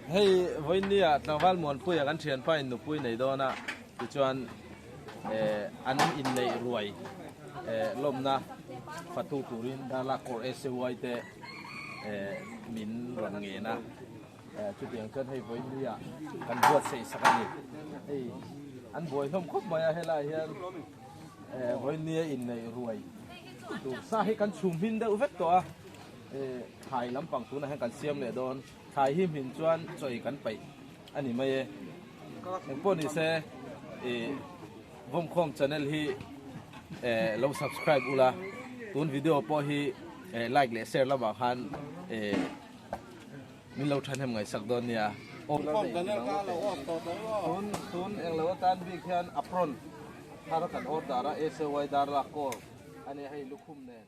Hei vawinia tlangval Muanpuia kan thianpa in nupui nei dawn a tichuan eh an inneih ruai eh lawmna fatu turin darlak kawr SAY te eh min rawn ngen a eh chutiang chuan hei vawinia kan buatsaih sak a ni. Hei an buai hlawm khawp mai a helaiah hian eh vawinia inneih ruai tur sa hi kan chhum hmin deuh vek tawh a. Thlai lampang tunah hian kan siam leh dawn. Thlai hi hmin chuan chawi kan paih a ni mai e. Engpawh ni se ih Vawmkhawm channel hi lo subscribe ula, tun video pawh hi like leh share lamah khan min lo thahnem ngaihsak dawn nia. Tun tun englo atan bik hian apron thar kan order a, SAY dar lak kawl a nia hei lukhum nen.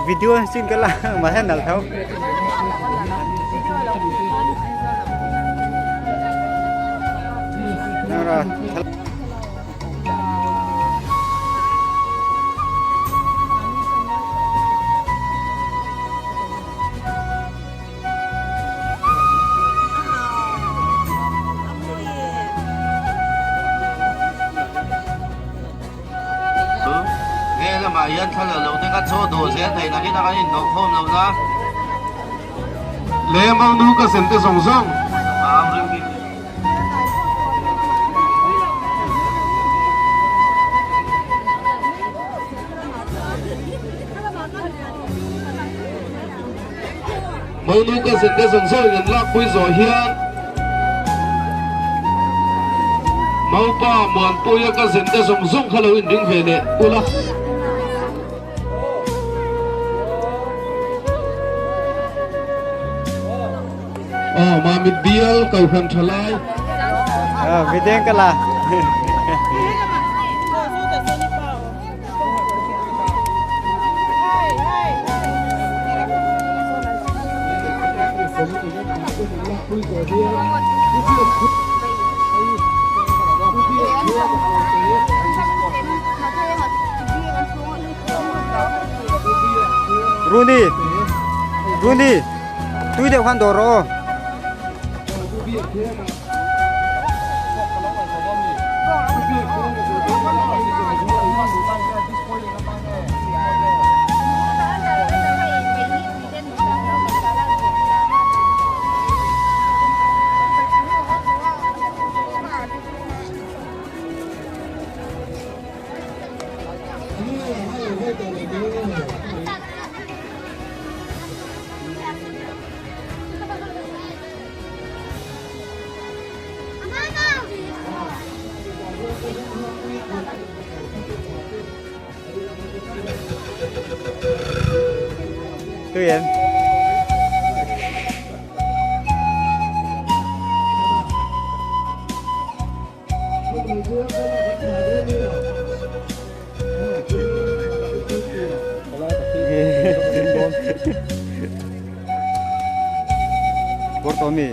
Video xin cái là mà hết nở không? Rồi. Nge lamah hian thla la lo te kha chaw dawh zel thei nakin a kan inhnawh khawm lo na. Leng nu ka sem te zawng zawng. Am ring bik. Monu ka zen te zawng zawngin an lakpui zawh hian Maupa Muanpuia ka zen te zawng zawng kha lo inring ve leh ula. Aw Mamit bial Kohhran thalai. Aw video ka la. Runi Runi tui deuh khan dawr rawh aw. Tui em. Bor to mi.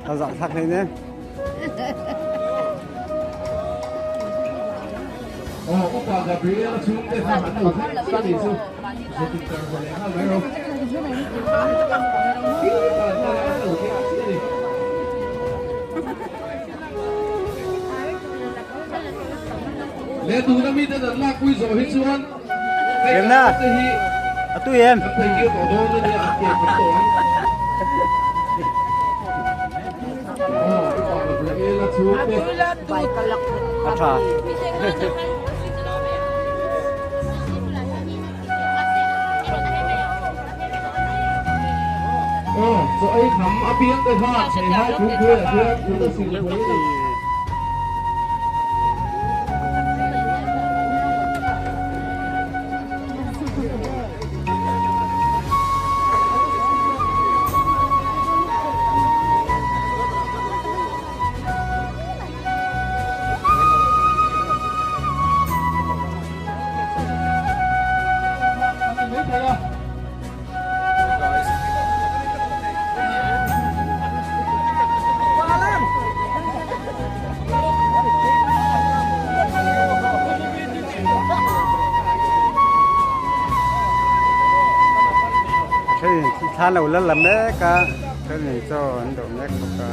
A zah thlak hlei nen. Le tuna mite an lakpui zawh hi chuan Remna a tui em? Kan thei kir tawh dawn a nia an ke kan tawh ang. A tha. Chaw ei kham apiang te khan theihai thungpui ah hian kut a sil thei a ni. Hei thla lo la la mek a thenin chaw an dawh mek bawk a.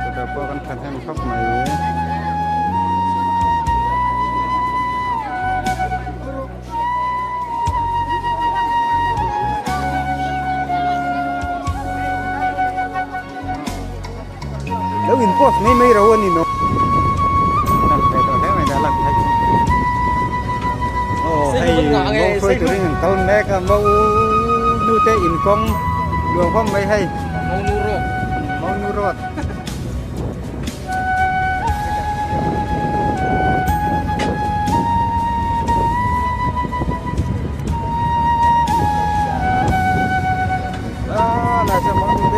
Chutah pawh kan thahnem khawp mai. Lo in post mai mai ro a ni no. Lang ve tawh hle mai dah lang thei. Aw hei mo hruai turin an kal mek a mo nu te in kawng luang khawp mai hei. Mo nu road. Mo nu road.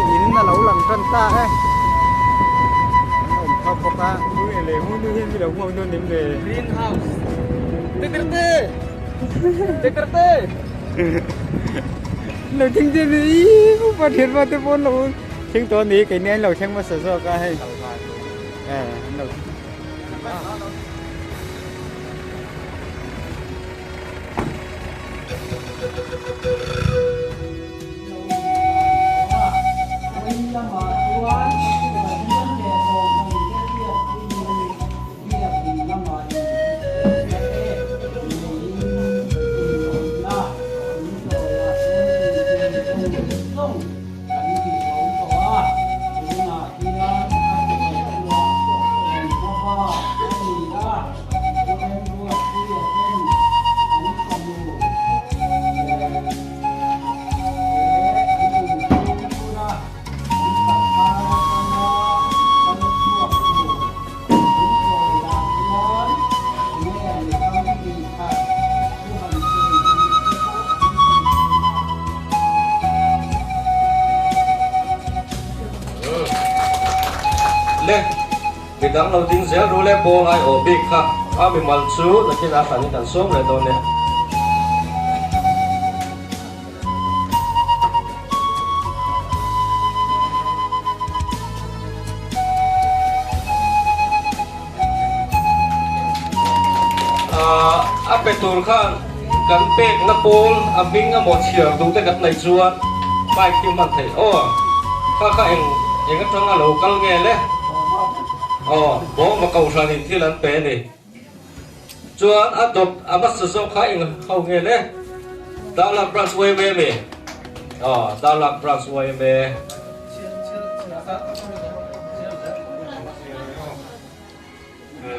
In a lo lang tan ta e an awm khawp bawk a Green house Duterte Duterte Lo thleng te ni Pathian pa te pawn lo thleng tawh a ni keini an lo thleng hmasa zawk a hei eh an lo Le, midang lo ding zel ru le pawl ai awh bik kha a mimal chu nakin a hran in kan sawm leh dawn e. A pe tur khan kan pekna pawl a hming emaw chhiar duh te kan neih chuan bike hi hman theih aw kha kha eng eng atanga lo kal nge le aw bawng va kohhranin thil an pe a ni. Chuan a dawt a hmasa zawk kha eng ho nge le? Darlak Branch yma mi? Aw, Darlak Branch yma.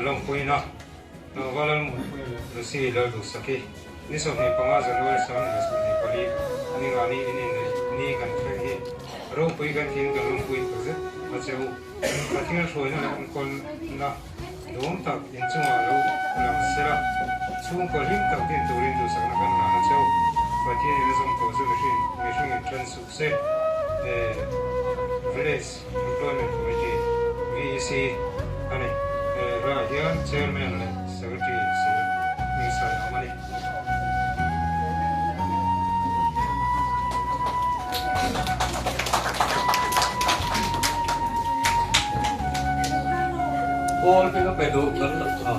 Lawmpuina Tlangval Lucy Lalduhsaki ni 25 January 2024 a ni ngani in inneih ni kan thleng hi ropui kan thin kan lawmpui takzet a che u. Pathian hruaina leh enkawlna Duhawm tak inchungah lo lang sela, chhungkaw hlim tak din turin duhsakna kan hlan a cheu. Pathianin a zawm tawh chu mihring mihringin then suh se. Village Employment Committee, VEC, a ni. Helaiah hian Chairman leh Secretary sil hmingchhai a awm a ni. Pawl te ka pe duh kan a.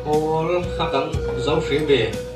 Pawl kha kan zo hrim ve.